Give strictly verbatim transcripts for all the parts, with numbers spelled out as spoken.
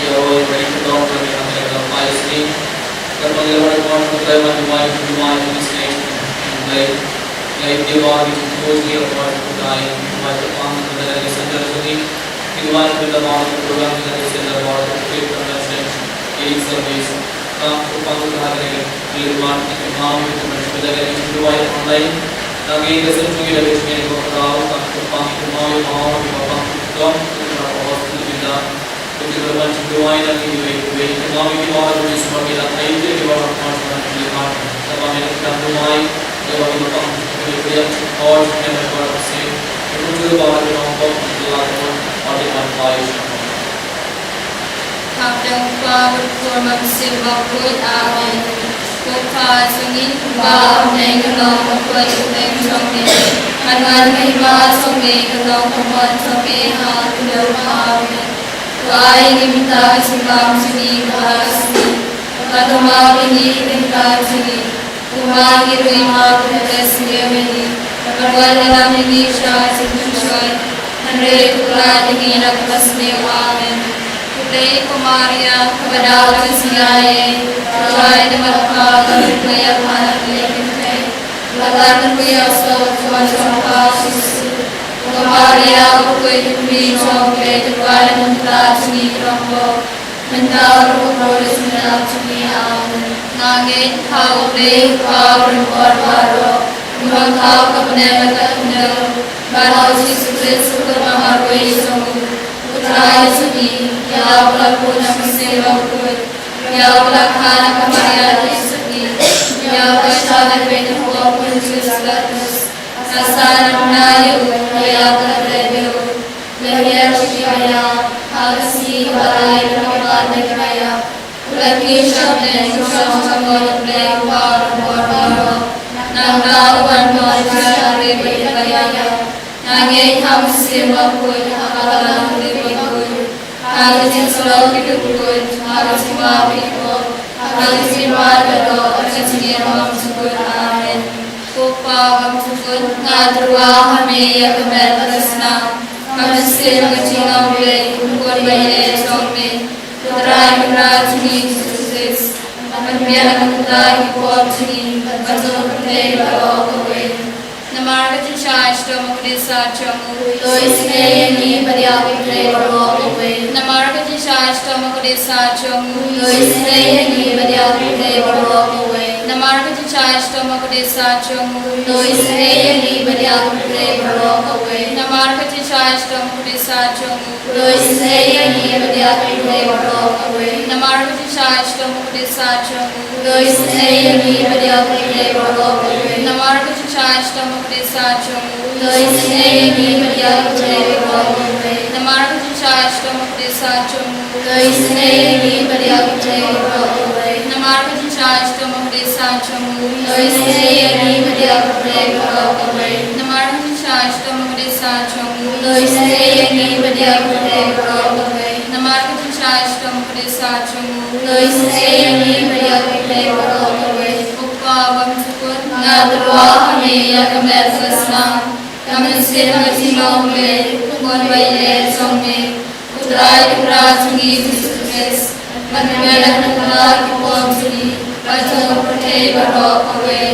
ïa u Reverend Doctor Mehang Shaklam Pais King. Katba ngi la wan ïa u Trai ban duwai, duwai ïa u Blei. Ngi ai ïa u Blei, ngi ai ïa u Blei ïa u Trai, duwai ïa u Trai, duwai ïa u Trai, duwai ïa u Trai. Ngi duwai ïa u Blei ban ïa u program, ngi duwai ïa u Blei ban ïa u Faith Convention, Healing Service. Kam kyrpang ïa u Blei ha kane ka lynti, ngi kynmaw ïa u Blei ban ïa u Blei, ngi duwai ïa u Blei. Ngi ai ka seng jong ngi, da ka jingïaid ko Trai, kam kyrpang ïa u Blei, ïa u Blei, ïa u Blei, ïa u Blei. Ngi Amen. Ai ngi mynta ka jingbam jong ngi kaba ha ka sngi. Bad to map ïa ngi ki kyrdan jong ngi, kumba ngi ruh ngi map ïa kiba sngewbha ïa ngi. Bad wat ïalam ïa ngi sha ka jingpynshoi, hynrei to pynlait ïa ngi na kaba sniew. Amen. Khublei ko Maria, kaba dap da ka jingaiei, U Trai u don bad phi, phi ïapher ha ki kynthei, bad u don bad ka ïing u sawdong jong phi U Jisu. Ko Maria, u kpa jong U Blei, to duwai ïa ngi ki kyrdan jong ngi kiba ïap, mynta bad ha ka por jong ka ïap jong ngi. Amen. Nga ngeit ha U Blei, U Kpa uba don bor baroh, uba don ha ka bneng bad ha ka khyndew, bad ha U Jisu Khrist u khun ba marwei jong u, U Trai jong ngi, ïa uba la bun na ka mynsiem bakhuid, ïa uba la kha na ka Maria ka sutni, ïa uba la shah lehbeiñ ha u pop u Pontius Pilatus, la sah namar ïa u, la ïap, la klet ïa u, la hiar sha ki ba ïap, ha ka sngi kaba lai na ka bynta ki ba ïap, u la kiew sha bneng, u shong sha ka bor U Blei U Kpa uba don bor baroh. Nangta u wan ban jia ha ri ba ïeit bad ba ïaid. Nga ngeit ha ka mynsiem bakhuid, ha ka balang bakhuid, ha ka jingïasyllok ki dukhuid, ha ka jingmap ïa ki pop, ha ka jingmap ïa baroh, ha ka jingïalam jingkut. Amen. Ko Kpa uba kum jingkut, nga tyrwa ha me ïa ka met bad ka snam, ka mynsiem bad ka jinglong Blei, U Khun ba ïeit jong me, U Trai Kynrad jong ngi Jisu Khrist, ban pynbiang na ka bynta ki pop jong ngi, bad jong ka pyrthei baroh kawei. Namar ka jingshai shitom u kdei sat jong u, to isynei ïa ngi bad ïa ka pyrthei baroh kawei. Namar ka jingshai shitom u kdei sat jong u, to isynei ïa ngi bad ïa ka pyrthei baroh kawei. Namar ka jingshai shitom u kdei sat jong u, to isynei ïa ngi bad ïa ka pyrthei baroh kawei. Namar ka jingshai shitom u kdei sat jong u, to isynei ïa ngi bad ïa ka pyrthei baroh kawei. Namar ka jingshai shitom u kdei sat jong u, to isynei ïa ngi bad ïa ka pyrthei baroh kawei. Namar ka jingshai shitom u kdei sat jong u, to isynei ïa ngi bad ïa ka pyrthei baroh kawei. Namar ka jingshai shitom u kdei sat jong u, to isynei ïa ngi bad ïa ka pyrthei baroh kawei. Namar ka jingshai shitom u kdei sat jong u, to isynei ïa ngi bad ïa ka pyrthei baroh kawei. Namar ka jingshai shitom u kdei sat jong u, to isynei ïa ngi bad ïa ka pyrthei baroh kawei. Namar ka jingshai shitom u kdei sat jong u, to isynei ïa ngi bad ïa ka pyrthei baroh kawei. Ko Kpa uba kum jingkut, nga tyrwa ha me ïa ka met bad ka snam, ka mynsiem bad ka jinglong Blei, U Khun ba ïeit jong me, U Trai Kynrad jong ngi Jisu Khrist, ban pynbiang na ka bynta ki pop jong ngi, bad jong ka pyrthei baroh kawei.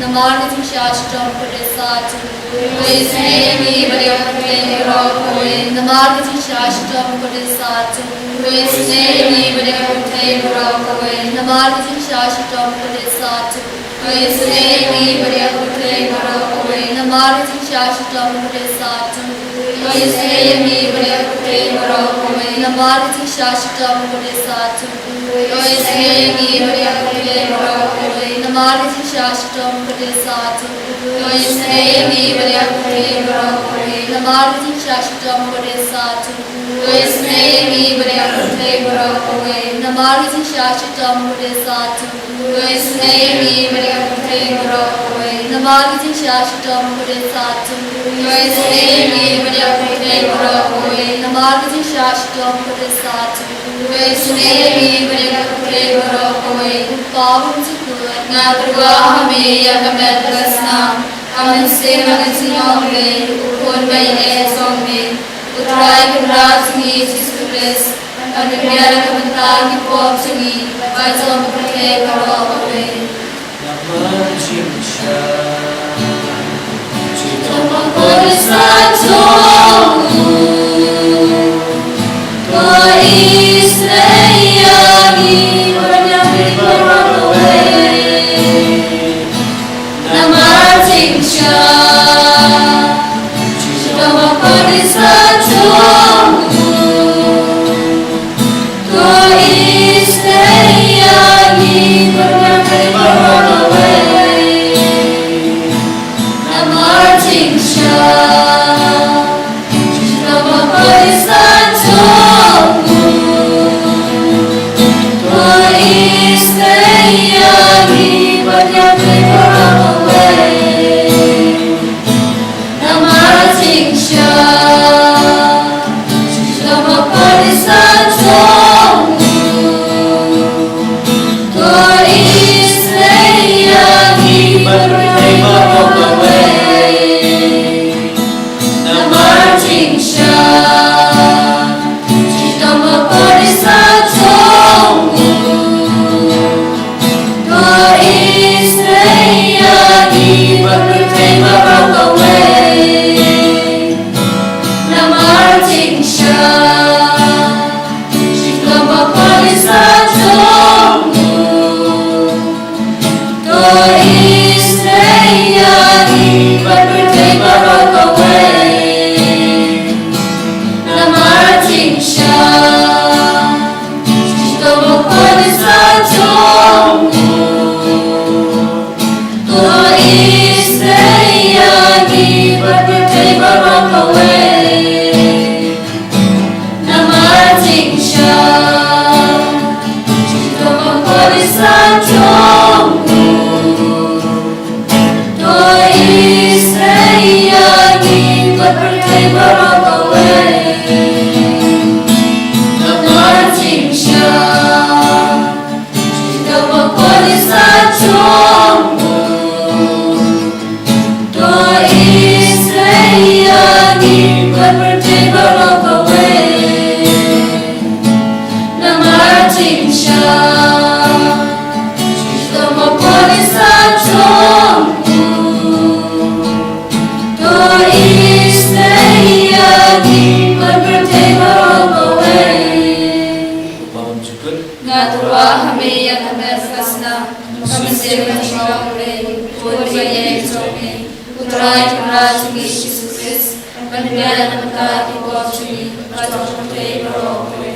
Namar ka jingshai shitom u kdei sat jong u, to isynei ïa ngi bad ïa ka pyrthei baroh kawei. Namar ka jingshai shitom u kdei sat jong u, to isynei ïa ngi bad ïa ka pyrthei baroh kawei. Namar ka jingshai shitom u kdei sat jong u, to isynei ïa ngi bad ïa ka pyrthei baroh kawei. Namar ka jingshai shitom u kdei sat jong u, to isynei ïa ngi bad ïa ka pyrthei baroh kawei. Namar ka jingshai shitom u kdei sat jong u, To isynei ïa ngi bad ïa ka pyrthei baroh kawei. Namar ka jingshah shitom ka dei sa jong u. To isynei ïa ngi bad ïa ka pyrthei baroh kawei. Namar ka jingshah shitom ka dei sa jong u. To isynei ïa ngi bad ïa ka pyrthei baroh kawei. Namar ka jingshah shitom ka dei sa jong u. To isynei ïa ngi bad ïa ka pyrthei baroh kawei. Namar ka jingshah shitom ka dei sa jong u. To isynei ïa ngi bad ïa ka pyrthei baroh kawei. Namar ka jingshah shitom ka dei sa jong u. To isynei ïa ngi bad ïa ka pyrthei baroh kawei. Ko Pa ba kyrkhu, nga tyrwa ha me ïa ka met ka snam, ka mynsiem bad ka jinglong Blei, u Khun ba ïeit jong me, U Trai Kynrad jong ngi Jisu Khrist, ban pynbiang na ka bynta ki pop jong ngi bad jong ka pyrthei baroh kawei. Namar jingshah shitom ka dei sa jong u. To isynei ïa ngi bad ïa ka pyrthei baroh kawei. Namar jingshah shitom ka dei sa jong u. To isynei ïa ngi bad ïa ka pyrthei baroh kawei. Namar jingshah shitom ka dei sa jong u. To isynei ïa ngi bad ïa ka pyrthei baroh kawei. Namar jingshah shitom ka dei sa jong u. To isynei ïa ngi bad ïa ka pyrthei baroh kawei. Namar jingshah shitom ka dei sa jong u. To isynei ïa ngi bad ïa ka pyrthei baroh kawei. Namar jingshah shitom ka dei sa jong u. To isynei ïa ngi bad ïa ka pyrthei baroh kawei. Namar jingshah shitom ka dei sa jong u. To isynei ïa ngi bad ïa ka pyrthei baroh kawei. Namar jingshah shitom ka dei sa jong u. To isynei ïa ngi bad ïa ka pyrthei baroh kawei. Namar jingshah shitom ka dei sa jong u. To isynei ïa ngi bad ïa ka pyrthei baroh kawei. Namar jingshah shitom ka dei sa jong u. To isynei ïa ngi bad ïa ka pyrthei baroh kawei. Ko Pa ba kyrkhu, nga tyrwa ha me ïa ka met ka snam, ka mynsiem bad ka jinglong Blei, U Khun ba ïeit jong me, U Trai Kynrad jong ngi Jisu Khrist, ban pynbiang na ka bynta ki pop jong ngi bad jong ka pyrthei baroh kawei.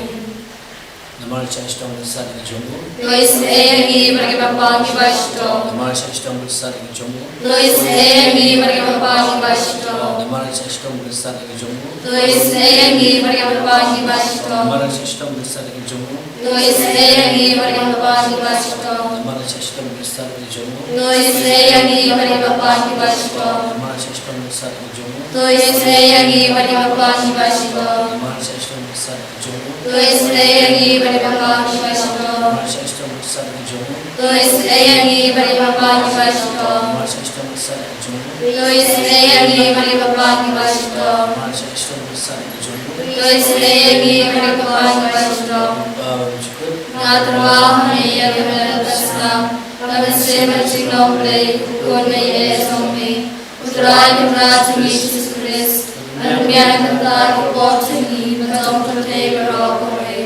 Namar ka shitom ka dei sa jong u. To isynei ïa ngi bad ïa ki bapang kiba shitom. Namar ka shitom ka dei sa jong u. To isynei ïa ngi bad ïa ki bapang kiba shitom. Namar ka shitom ka dei sa jong u. To isynei ïa ngi bad ïa ki bapang kiba shitom. Namar ka shitom ka dei sa jong u. To isynei ïa ngi bad ïa ki bapang kiba shitom. Namar ka shitom ka dei sa jong u. To isynei ïa ngi bad ïa ki bapang kiba shitom. Namar ka shitom ka dei sa jong u. To isynei ïa ngi bad ïa ki bapang kiba shitom. Namar ka shitom ka dei sa jong u. To isynei ïa ngi bad ïa ki bapang kiba shitom. Namar ka shitom ka dei sa jong u. To isynei ïa ngi bad ïa ki bapang kiba shitom. Namar ka shitom ka dei sa jong u. To isynei ïa ngi bad ïa ki bapang kiba shitom. Namar ka shitom ka dei sa jong u. To isynei ïa ngi bad ïa ki bapang kiba shitom. Ko Pa ba kyrkhu, nga tyrwa ha me ïa ka met ka snam, ka mynsiem bad ka jinglong Blei, U Khun ba ïeit jong me, U Trai Kynrad jong ngi Jisu Khrist, ban pynbiang na ka bynta ki pop jong ngi bad jong ka pyrthei baroh kawei.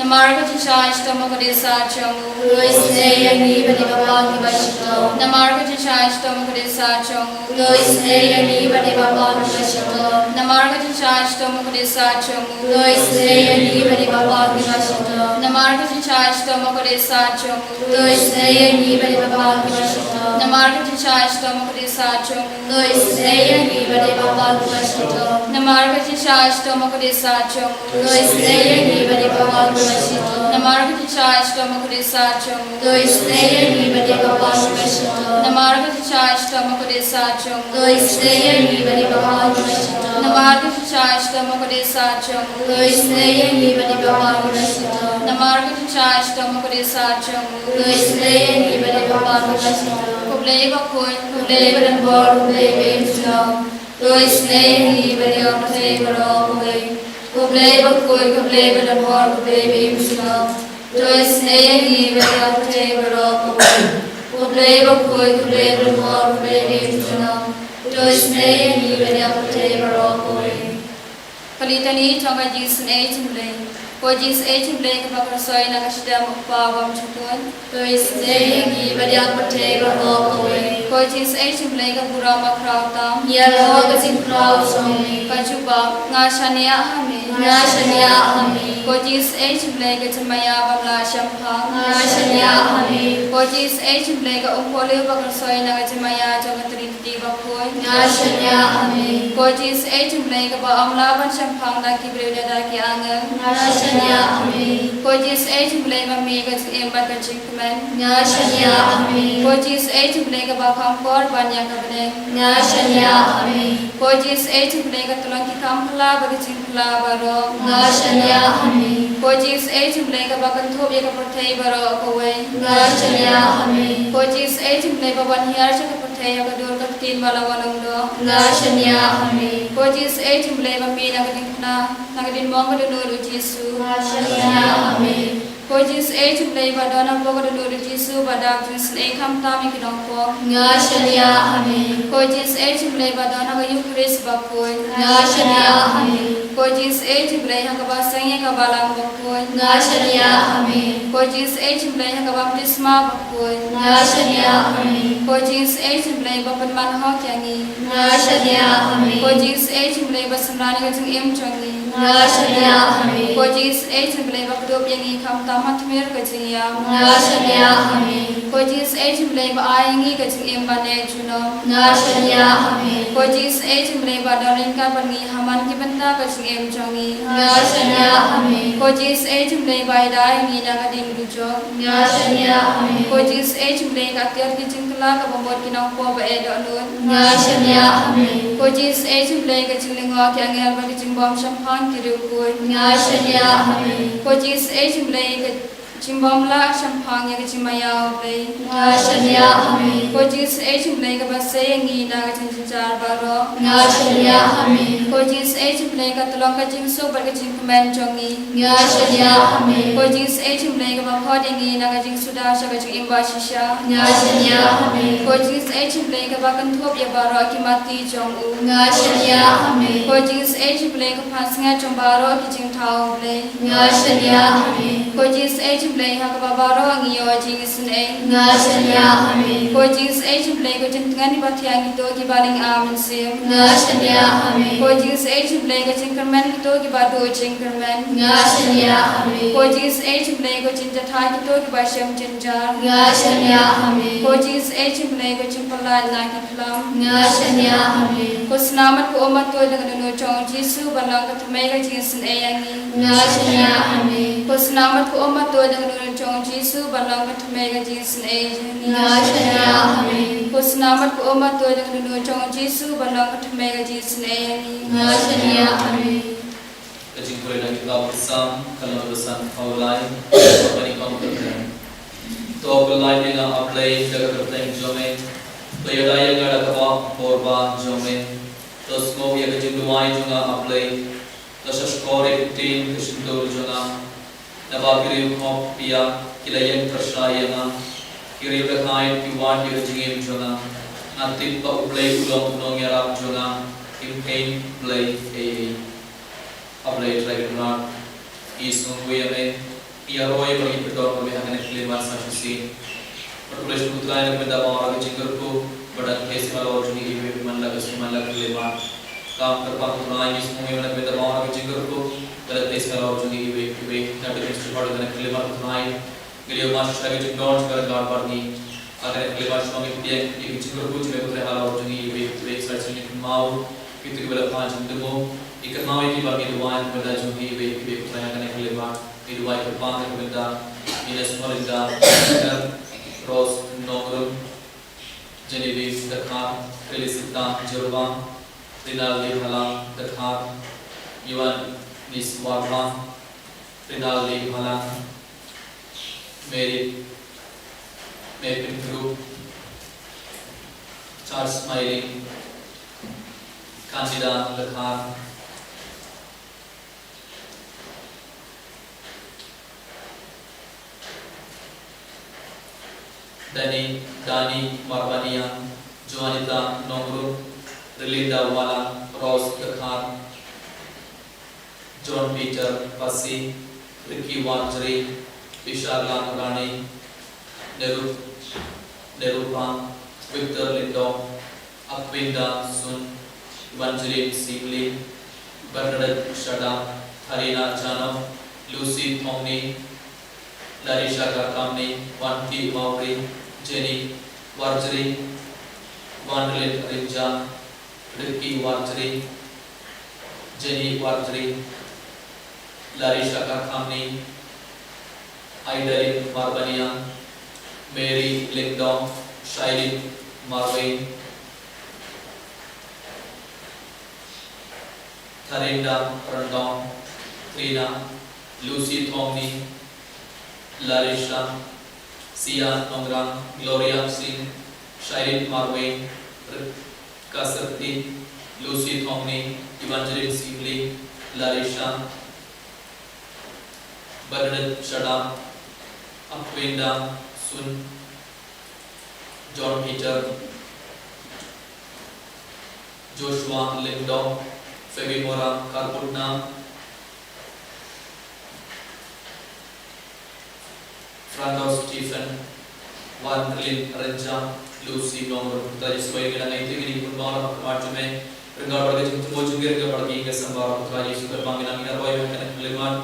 Namar ka jingshai shitom ka dei sat jong u. To isynei ïa ngi bad ïa ki balang kiba shitom. Namar ka jingshai shitom ka dei sat jong u. To isynei ïa ngi bad ïa ki balang kiba shitom. Namar ka jingshai shitom ka dei sat jong u. To isynei ïa ngi bad ïa ki balang kiba shitom. Namar ka jingshai shitom ka dei sat jong u. To isynei ïa ngi bad ïa ki balang kiba shitom. Namar ka jingshai shitom ka dei sat jong u. To isynei ïa ngi bad ïa ki balang kiba shitom. Namar ka jingshai shitom ka dei sat jong u. To isynei ïa ngi bad ïa ki balang kiba shitom. Namar ka jingshai shitom ka dei sat jong u. To isynei ïa ngi bad ïa ki balang kiba shitom. Namar ka jingshai shitom ka dei sat jong u. To isynei ïa ngi bad ïa ki balang kiba shitom. Namar ka jingshai shitom ka dei sat jong u. To isynei ïa ngi bad ïa ki balang kiba shitom. Namar ka jingshai shitom ka dei sat jong u. To isynei ïa ngi bad ïa ki balang kiba shitom. Ko Blei bakhuid, ko Blei badonbor, ko Blei ba im junom. To isynei ïa ngi bad ïa ka pyrthei baroh kawei. Ko Blei bakhuid, ko Blei badonbor, ko Blei ba im junom. To isynei ïa ngi bad ïa ka pyrthei baroh kawei. Ko Blei bakhuid, ko Blei badonbor, ko Blei ba im junom. To isynei ïa ngi bad ïa ka pyrthei baroh kawei. Ka Litani jong ka Jingisynei jong U Blei. Ko Jingisynei jong U Blei kaba ka rysoi na ka shadem U Kpa Bymjukut. To isynei ïa ngi bad ïa ka pyrthei baroh kawei. Ko Jingisynei jong U Blei ka burom bakhraw tam. Ïa la ka jingkhraw jong me. Ka jubab, nga shaniah ha me. Nga shaniah ha me. Ko Jingisynei jong U Blei ka jingmaïa bym lah shemphang. Nga shaniah ha me. Ko Jingisynei jong U Blei ka umpohliew ba ka rysoi na ka jingmaïa jong ka Trinity bakhuid. Nga shaniah ha me. Ko Jingisynei jong U Blei kaba ym lah ban shemphang da ki briew ne da ki angel. Nga shaniah ha me. Ko Jingisynei jong U Blei ba me ka jingim bad ka jingkmen. Nga shaniah ha me. Ko Jingisynei jong U Blei kaba kham kor ban ïa ka bneng. Nga shaniah ha me. Ko Jingisynei jong U Blei ka tyllong ki kam phylla bad ki jingphylla baroh. Nga shaniah ha me. Ko Jingisynei jong U Blei kaba kynthup ïa ka pyrthei baroh kawei. Nga shaniah ha me. Ko Jingisynei jong U Blei ba wan hiar sha ka pyrthei ha ka dur ka ktien ba la wan umdoh. Nga shaniah ha me. Ko Jingisynei jong U Blei ba me na ka diengphna, na ka diengphna ka dohnud U Jisu. Nga shaniah ha me. Ko Jingisynei jong U Blei ba don hapoh ka dohnud U Jisu ba da ka jingisynei khamtam ïa ki nongpop. Nga shaniah ha me. Ko Jingisynei jong U Blei ba don ha ka Eukharist bakhuid. Nga shaniah ha me. Ko Jingisynei jong U Blei ha kaba seng ïa ka balang bakhuid. Nga shaniah ha me. Ko Jingisynei jong U Blei ha ka baptisma bakhuid. Nga shaniah ha me. Ko Jingisynei jong U Blei ba pynman hok ïa ngi. Nga shaniah ha me. Ko Jingisynei jong U Blei ba synran ïa ka jingim jong ngi. Nga shaniah ha me. Ko Jingisynei jong U Blei ba kdup ïa ngi khamtam ha tmier ka jingïap. Nga shaniah ha me. Ko Jingisynei jong U Blei ba ai ïa ngi ka jingim ban ïeit junom. Nga shaniah ha me. Ko Jingisynei jong U Blei ba don ryngkat bad ngi ha man ki bynta ka jingim jong ngi. Nga shaniah ha me. Ko Jingisynei jong U Blei ba ïada ïa ngi na ka ding dujok. Nga shaniah ha me. Ko Jingisynei jong U Blei ka atiar ki jingkylla kaba mut ki nongpop ba eh dohnud. Nga shaniah ha me. Ko Jingisynei jong U Blei ka jinglyngngoh ki angel bad ka jingbym shemphang ki riewkhuid. Nga shaniah ha me. Ko Jingisynei jong U Blei ka jingbym lah shemphang ïa ka jingmaïa U Blei. Nga shaniah ha me. Ko Jingisynei jong U Blei kaba sei ïa ngi na ka jingjynjar baroh. Nga shaniah ha me. Ko Jingisynei jong U Blei ka tyllong ka jingsuk bad ka jingkmen jong ngi. Nga shaniah ha me. Ko Jingisynei jong U Blei kaba khot ïa ngi na ka jingsuda sha ka jingim ba shisha. Nga shaniah ha me. Ko Jingisynei jong U Blei kaba kynthup ïa baroh ki matti jong u. Nga shaniah ha me. Ko Jingisynei jong U Blei ka pansngiat jong baroh ki jingthaw U Blei. Nga shaniah ha me. Ko Jingisynei jong U Blei ha kaba baroh ngi ïoh jingisynei. Nga shaniah ha me. Ko Jingisynei jong U Blei ka jingtngen iba thiang kito kiba lynga mynsiem. Nga shaniah ha me. Ko Jingisynei jong U Blei ka jingkyrmen kito kiba duh jingkyrmen. Nga shaniah ha me. Ko Jingisynei jong U Blei ka jingjahthait kito kiba shem jynjar. Nga shaniah ha me. Ko Jingisynei jong U Blei ka jingpyllait na ki Nga shaniah ha me. Ko Snamat ko Ummatut da ka dohnud jong u Jisu ban long ka thymmei ka jingisynei ïa ngi. Nga shaniah ha me. Ko Snamat ko Ummatut da ka dohnud jong u Jisu ban long ka thymmei ka jingisynei ïa ngi. Nga shaniah ha me. Ko Snamat ko Ummatut da ka dohnud jong u Jisu ban long ka thymmei ka jingisynei ïa ngi. Nga shaniah ha me. Ka jingpule na kitab Psalm, ka lynnong ba sanphew lai, ka kyrteng. To pyllait ïa nga, A Blei, da ka kyrteng jong me. To ïada ïa nga da kaba bor ba jong me. To sngap ïa ka jingduwai jong nga, A Blei. To shahshkor ïa ka ktien ka shyntur jong nga. Naba ki riewkhop pia ki la ïeng pyrshah ïa nga. Ki riewdakaid ki wad ïa ka jingim jong nga. Nga tip ba U Blei u long u nongïarap jong nga. Ngim kheiñ Blei ei ei. A Blei Trai Kynrad, ngi sngewnguh ïa me, Ïa roi ba ngin pyndonkam ha kane ka khyllipmat sa shisien. Bad khublei shibun ko Trai na ka bynta ba ong ïa ka jingkyrkhu, bad da ka thew sngewbha halor jong ngi iwei iwei, man la ka sngi man la ka khyllipmat. Kam kyrpang ko Trai, ngi sngewbha na ka bynta ba ong ïa ka jingkyrkhu, bad da ka thew sngewbha halor jong ngi iwei iwei, na ka bynta ba ong ïa ka khyllipmat ko Trai. Ngi ïoh mad sha ka jingdon jong ka ryngkat bad ngi. Ha kane ka khyllipmat shuwa ngi pdiang ïa ka jingkyrkhu jong me ko Trai halor jong ngi iwei iwei, sa shisien ngi kynmaw kito kiba la phah jingthmu. Ngi kynmaw ïa ki bad ngi duwai na ka bynta jong ngi iwei iwei ko Trai ha kane ka khyllipmat. Ngi duwai kyrpang na ka bynta Ines Melinda Dkhar, Rose Nongrum, Genevieve Dkhar, Felicita Jyrwang, Rinaldi Bhalang Dkhar, Ioannis Warbang, Rinaldi Bhalang, Mary, Mary Pynthrope, Charles Smiling, Candida Dkhar, Dani, Dani Marbaniang, Juanita Nongrum, Relinda Wala, Rose Dkhar, John Peter Pasi, Ricky Warjri, Bisharla Rani, Neru, Nerupa, Victor Lindong, Akwinda Sun, Evangeline Sibling, Bernadette Shadap, Harina Jano, Lucy Thongni, Larisha Karkamni, Wanti Mawri, Jenny Warjri, Wanrelin Rinja, Ricky Warjri, Jenny Warjri, Larisha Karkamni, Aidalin Marbaniang, Mary Lingdong, Shailin Marwei, Tharinda Randong, Trina, Lucy Thongni, Larisha, Sia Nongrang, Gloria Singh, Shailin Marwei, Rika Serti, Lucy Thongni, Evangeline Sibling, Larisha, Bernadette Shadap, Akwinda Sun, John Peter, Joshua Lingdong, Febimora Karbutna, Franco Stephen, Wanrelin Renja, Lucy Nongrum. Trai Jisu, ïa kine ngi ïathie ïa kine ki bun ba la khmat jong me. Ryngkat bad ka jingthmu jong ki, ryngkat bad ka jingïaseng baroh, Trai Jisu, kyrpang ïa kine ngi, nga rwai ïa kane ka khyllipmat.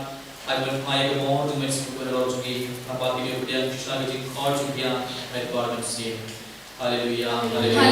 Ai ban phai ïa ka bor jong me sha ki bun halor jong ki. Haba ki ïoh pdiang shisha ka jingkhot jong ki, ai ban Haleluya, haleluya.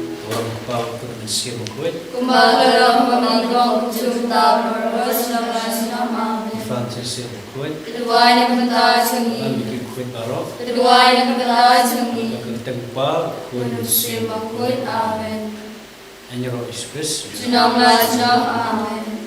Ka burom ka Kpa, ka Khun, ka Mynsiem Bakhuid. Kumba ka long, kumba ka long, kumjuh mynta, baroh shi nong, la shi nong. Amen. Ïa ka Mynsiem Bakhuid. Ka duwai na ka bynta jong ngi. Bad ki bakhuid baroh. Ka duwai na ka bynta jong ngi. Ka kyrteng u Kpa, u Khun, u Mynsiem Bakhuid. Amen. Ïa ngi ruh Jisu Khrist. Junom la junom. Amen.